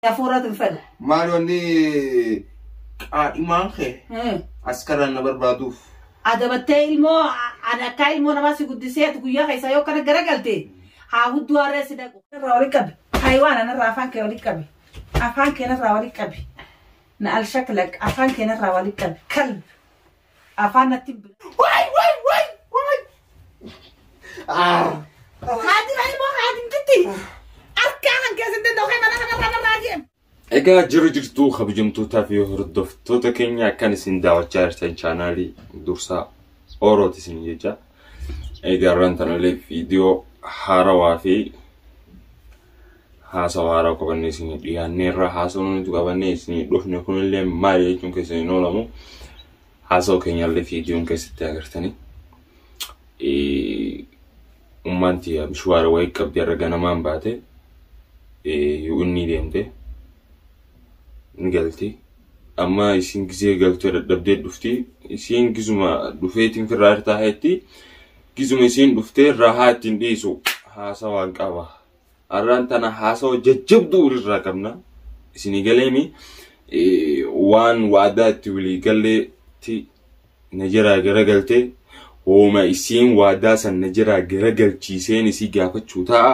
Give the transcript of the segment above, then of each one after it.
Hafuuratu hin fedhu. Maal wanni qaadhimaan kee askaraan na barbaaduuf. Adabattee ilmoo ani akka ilmoo namaa si guddisee ati guyyaa keessaa yoo kana garagalte haa hudduu harree si dhaqu. Irraa wali qabi. Hayiwaan anarraa afaan kee wali qabi. Afaan kee narraa wali qabi. Na alshaklak afaan kee narraa wali qabi. Kalb. Afaan natti. Waay waay waay waay. Ah. Haadima ilmoo haadimtitti. Harkaa kan keessatti danda'u kee mana kanarraa narraa deemu. Egaa jiru jirtuu kabajamtootaa fi hordoftoota keenya akkan isin daawwachaa jirtan chaanaalii Dursaa Orooti isin jecha. Egaa irraan tanallee viidiyoo haarawaa fi haasawa haarawaa qabannee isin dhiyaanneerra haasawaa nuti qabannee isin dhufne kunillee maali jechuun keessan hin oolamu. Haasawa keenyallee viidiyoon keessatti agartanii. Ummaan tiyya mishwaara wayii qabdi har'a ganamaan baate inni deemte ni galti. Amma isin gisee galtee dadhabdee dhufti. Isiin gisuma dhufeetiin firraa irtaa heetti. Gisuma isiin dhuftee rahaa ittiin dhiisu haasawaan qaba. Har'aan tana haasawa jajjabduu walirraa qabna. Isinii galeemi waan waadaa itti walii galleetti na jiraa garagaltee hooma isiin waadaa san na jiraa garagalchiiseen isii gaafachuu ta'a.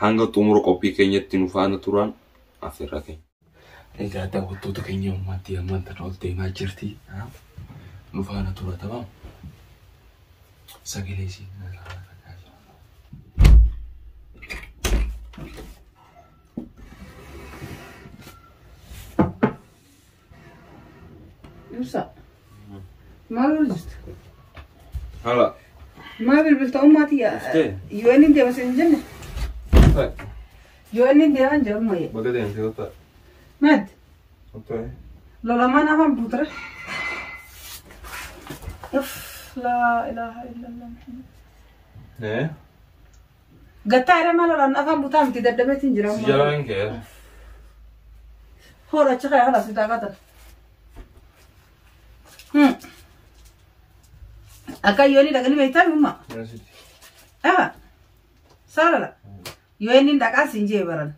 Hanga xumura qophii keenyatti nu faana turaan affeerraa keenya. Egaa daawwattoota keenya ammaatti ammaan tana ol deemaa jirti. Nu faana tura tamam. Sagalee isiin irraa jira. Ibsa. Maal hojjeta? Hala. Maal bilbilta ummaa tiyya? Dhuftee? Yoo inni deema sin hin jenne? Yoo inni deeman jee umma yee. Baga deemtee kottaa. Maad? Kottaa. Lolamaan afaan buutura. Uff, laa ilaaha illallah. Eh? Gattaa irra maal lolaan afaan buutaa miti dadhabeetiin jira. Si jalaan kee. Hoora achi kaya halas bitaa qatan. Akka yoo inni dhaqanii beektaa umma. Ah, saalala. Yoo inni dhaqaa siin jee baran.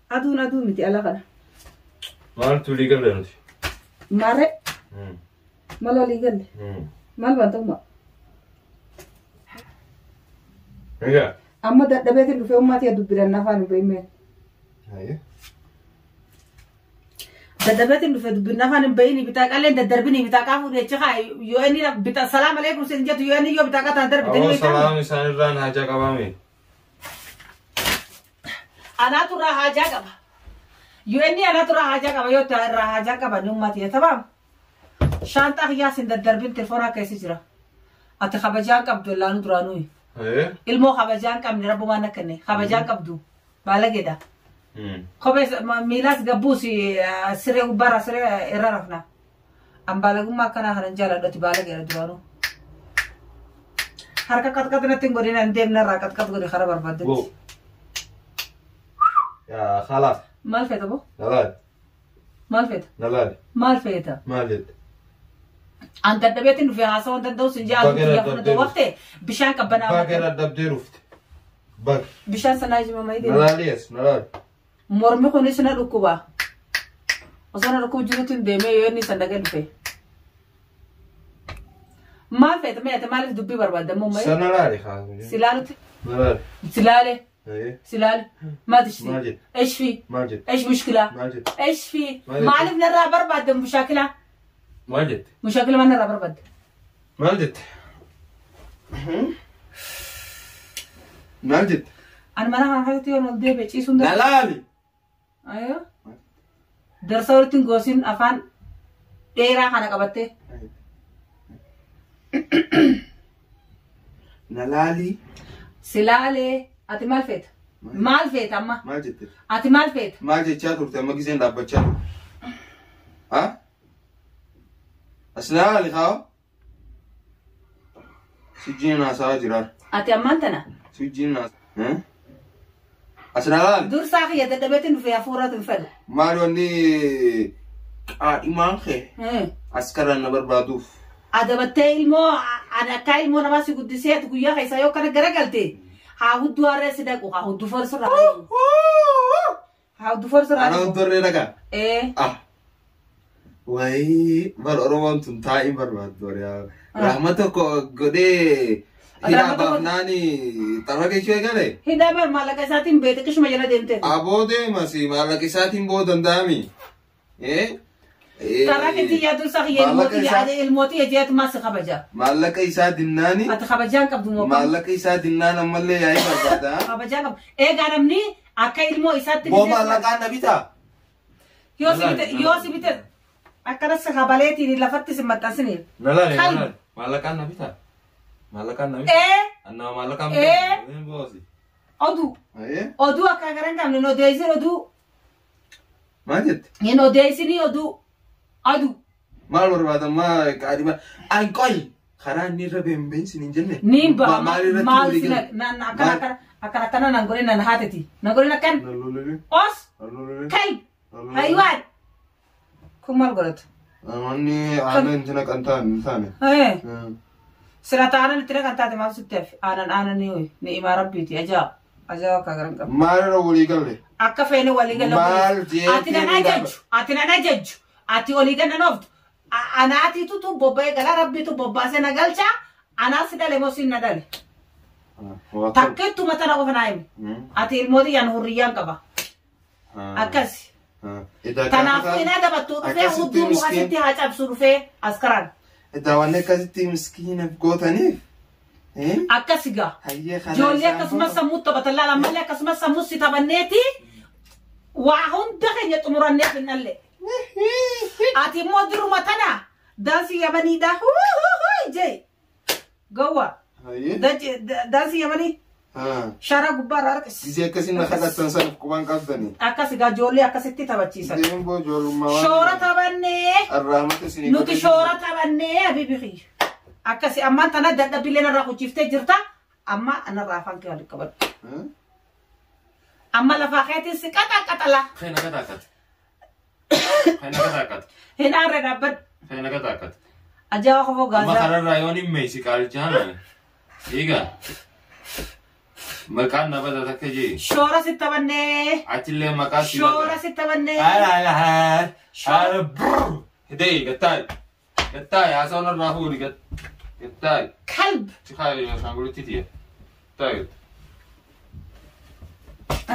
Aduun aduu miti ala kana. Maaltu walii galle nuti? Maarree maal walii galle? Maal baanta umma? Egaa. Amma dadhabeetiin dhufee ummaa tiyya dubbiran afaan hin beekne. Dadhabeetiin dhufee dubbin afaan hin beeyni bitaa qalleen daddarbini bitaa qaafuu deechi haa yoo inni bita salaam aleekum sin jettu yoo inni yoo bitaa qataan darbite ni Awwa beektaa. salaam isaan irraan haajaa qabaame. Anaatu irraa haajaa qaba. Yoo inni anaatu irraa haajaa qaba yoo ta'e irraa haajaa qaba ni ummaa tiyya tabaam. Shaanxaa kiyyaa sin daddarbin telefoonaa keessa jira. Ati kabajaa hin qabdu ellaanuu duraanuu. Ilmoo kabajaa hin qabne rabbumaan akka kenne kabajaa hin qabdu baalageedha. Kophee miilaas gabbuus siree gubbaarraa siree irra rafna. An baalagummaa akkanaa kanan jaaladhu ati baalageedha duraanuu. Harka qaxqax natti hin godhin an deemna irraa qaxqax godhi karaa barbaaddetti. Yaa khalaas. Maal feeta boo? Nalaali. Maal feeta? Nalaali. Maal feeta? Maal jette? An dadhabeetiin dhufee haasawuu hin danda'u sin jee aduu Baga xiyyaa fudhate dadhabdee waqte bishaan qabbanaa Baga dadhabdee dhufte. Baga. Bishaan sanaa ijima mayi deema. Nalaali as nalaali. Mormi kunis na dhukkuba. Osoo na dhukkubu jirutti hin deemee yoo inni san dhaqee dhufe. Maal feeta mee ati maaliif dubbii barbaadda immoo mayi? Sa nalaali haa. Silaalutti Nalaali. silaale Ayyee. silaale maal tishti? Maal jette? Eesh fi? Maal jette? Eesh mushkilaa? Maal jette? Eesh fi? Maal jette? Maaliif narraa barbaadda mushaakilaa? Maal jette? Mushaakila maal narraa barbaadda? Maal jette? Maal jette? Ani mana kana keessatti yoon ol deebi'e ciisuun danda'u. Nalaali. Ayoo. Darsa walitti hin goosin afaan dheeraa kana qabattee. Nalaali. Silaalee ati maal feeta? Maal feeta amma? Maal jette? Ati maal feeta? Maal jechaa turte amma giseen dhaabbachaa turte? Ha? As laali haa? Sijjiin haasawaa jira. Ati ammaan tana Sijjiin haasawaa. As laali. dursaa kiyya dadhabeetiin dhufee hafuuratu hin fedhu. Maal wanni qaadhimaan kee askaraan na barbaaduuf. Adabattee ilmoo ani akka ilmoo namaa si guddisee ati guyyaa keessaa yoo kana garagalte Haa hudduu harree si dhaqu haa hudduu forsurraa. Haa hudduu forsurraa. Ana hudduu harree dhaqa? Ee. Ah. Wayii bar Oromoon tun taa'ii barbaaddu yaa. Rahmata godhee hidhaa baafnaani xarra keessa eegale. Hidhaa bar maallaqa isaatiin beete qishuma jala deemtee. Aboo deemasi maallaqa isaatiin boo danda'ami. Xarra keetti yaadu isaa kiyya ilmootii ejeetumaa si kabaja. Maallaqa isaa dinnaani. Ati kabajaan qabdu moo? Maallaqa isaa dinnaan ammallee yaa'ii barbaada. Kabajaan qabdu. Eegaa namni akka ilmoo isaatti. Boo maallaqaan na bitaa? Yoo si bite akkanas kabaleetiin lafatti si maxxansiniif. Nalaale nalaale. Maallaqaan na bitaa? Maallaqaan na bitaa? Ee. Annaa maallaqaan bitaa? Ee. Oduu. Oduu akka gara hin qabne hin odeessin oduu. Maal jette? Hin odeessinii oduu. Oduu. Maal barbaadan maa qaadhima? An qoyi karaa inni irra beenbeensin hin jenne. Niin ba'a. Maal sina akkana akkana akkana akkana nan godhe nan haateti. Nan godhe akkan. Os. Kalb. Haywaan. Kun maal godhatu? Namoonni aannan itti naqan ta'an taane. Sira aannan itti naqan taate maal sitti hafe? Aannan aannan ni himaa rabbiiti ajaa. Ajaa akka garan qabu. Maal irra walii galle? Akka feene walii galle. Maal jeetii? Ati nan ajajju. Ati nan ajajju. Ati olii ganna ooftu. Anaatiitu tu bobba'ee galaa rabbiitu bobbaasee na galcha. Anaa si dhale moo siin na dhale? Takkeettuma tana qofa naa himi. Ati ilmooti yaan hurriyyaan qaba. Akkasi. Kanaafuu hin adabattu dhufee hudduu mukasitti haa cabsu dhufee askaraan. Daawwanni akkasitti miskiinaaf gootaniif. Akkasi gaa. Ijoollee akkasumas sammuu taphatan laala ammallee akkasumas sammuu si taphanneeti waa hunda keenya xumuranneef hin dhalle. Ati immoo diruma tana daansii yamaniidha. Jee gowwa. Daansii yamanii. Shara gubbaa irraa harkisi. Gisee akkasiin na kadhattan sana qubaan qabdanii. Akkas egaa ijoollee akkasitti taphachiisan. Deemboo ijoollummaa waan. Shoora taphannee. Arraamata isinii. Nuti shoora taphannee habibi kiyya. Akkasi ammaan tana dadhabbilee narraa kuchiiftee jirta. Amma narraa afaan kee walitti qabadhu. Amma lafaa keetiin si qaxa qaxala. Keena qaxa qaxa. Keena qaxa qaxa. Hin aarre dhaabbadhu. Keena qaxa qaxa. Ajaa'iba kofoo gaazaa. Amma kanarraa yoon hin meesi qaalichaan. Egaa. Maqaan na bada takka jee. Shoora si taphannee. Achillee maqaa si bada. Shoora si taphannee. Haala haala haala brrr. Hidee gattaayi. Gattaayi haasawwan irraa fuudhi gattaayi. Kalb. Si kaayi ashaangulitti tiya. Gattaayi.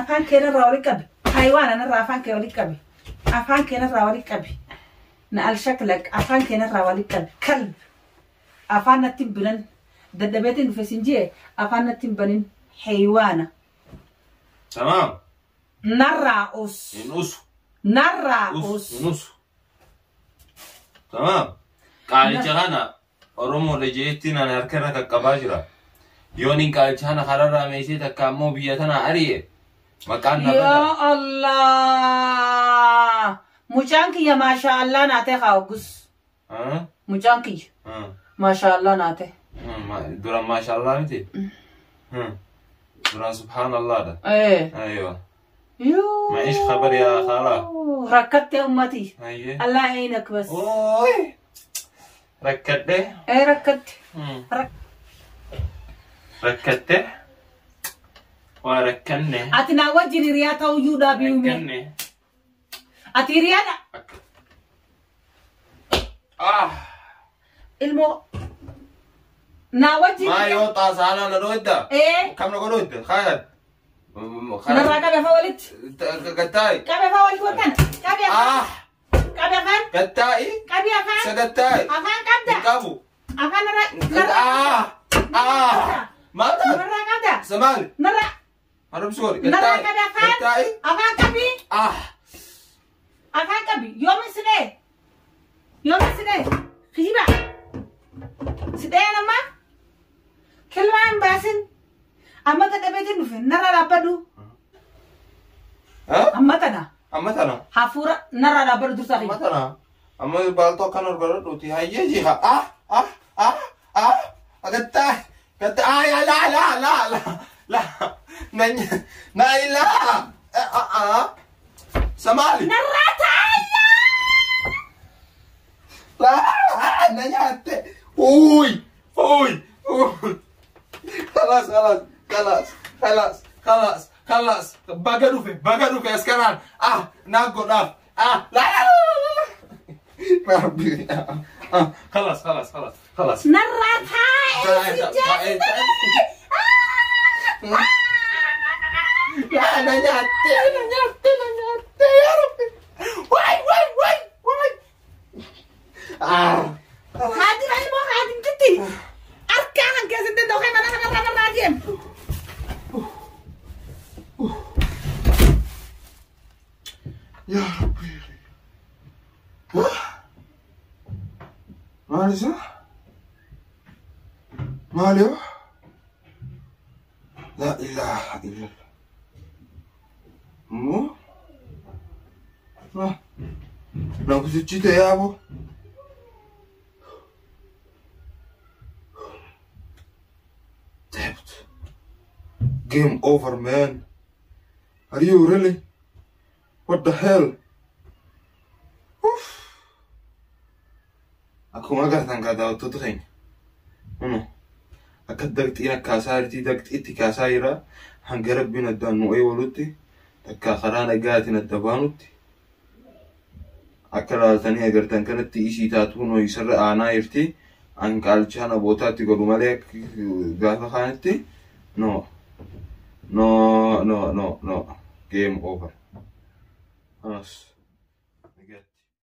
Afaan kee irraa wali qabi. Hayiwaan irraa afaan kee wali qabi. Afaan kee irraa wali qabi. Na alshaklak afaan kee irraa wali qabi. Kalb. Afaan natti hin binan. Dadhabeetiin dhufe sin jee afaan natti hin banin. حيوانة. تمام. نرى أس. نص. نرى أس. نص. تمام. قال جهانا أرومو رجعتنا نركنا كقباجرة. يونين قال جهانا خرر ميسي تكامو بيتنا أريه. مكان يا الله. مجانكي يا ما شاء الله ناتي خاوس. ها؟ مجانكي. ما شاء الله ناتي. درا ما شاء الله متي. دران سبحان الله ده. ايه. ايوه. يو. معيش خبر يا خالة. ركدت يا امتي. ايوه. الله يعينك بس. اوي. ركدت؟ ايه ركدت. ركدت؟ وركني. اتنا وجري رياتا وجودا بيومي. ركني. اتي ريانا. اه. المو ناوجي ما يوطا سانا نرويدا ايه كم نقولويدا خالد نرى كم فولت قتاي كم فولت وكان كم اه كم فان قتاي كم فان سقتاي افان كم كابو افان نرى اه اه ما نرى كم سمال نرى انا بسوري نرى كم فان قتاي افان كبي اه افان كبي يوم سنه يوم سنه خيبه سنه انا كلمة باسن أما تدبيتين نفين نرى رابدو ها أما تنا أما تنا حفورة نرى رابدو درساقي أما تنا أما بالتو كانوا رابدو تي هاي يجي ها آه آه آه آه أقطع قطع يا لا لا لا لا لا نن لا لا آه آه سمالي نرى تعالى لا ننيات أوي أوي أوي خلاص خلاص خلاص خلاص خلاص خلاص baga dhufe baga dhufe as kanaan ah naa godhaaf ah la la la la rabbi ah خلاص خلاص خلاص خلاص. Narraa taa'ee si taa'e taa'e. Yaa na nyaatte na nyaatte na nyaatte yaa rabbi waay waay waay waay ah. Haati ilmoo haadimtitti. Harkaa kan keessatti danda'u mana kanarraa narraa deemu. Yaa rabbi. Maal isa? Maal yoo? La ilaha illallah. Moo? Na kusichite yaabo. Damn. Game over, man. Are you really? What the hell? Uff. Akkuma agartan kaa daawwattoota keenya. Kunoo akka daqxiin akkaasaa jirti daqxiitti kaasaa jira. Hanga rabbiin addaan nu eewalutti takka karaa nagaatiin adda baanutti akka laaltanii agartan kanatti isii taatu noo isarra aanaa jirti. An qaalchaan abootaatti godhu malee gaafa kaanitti no no no no no game over. Anas.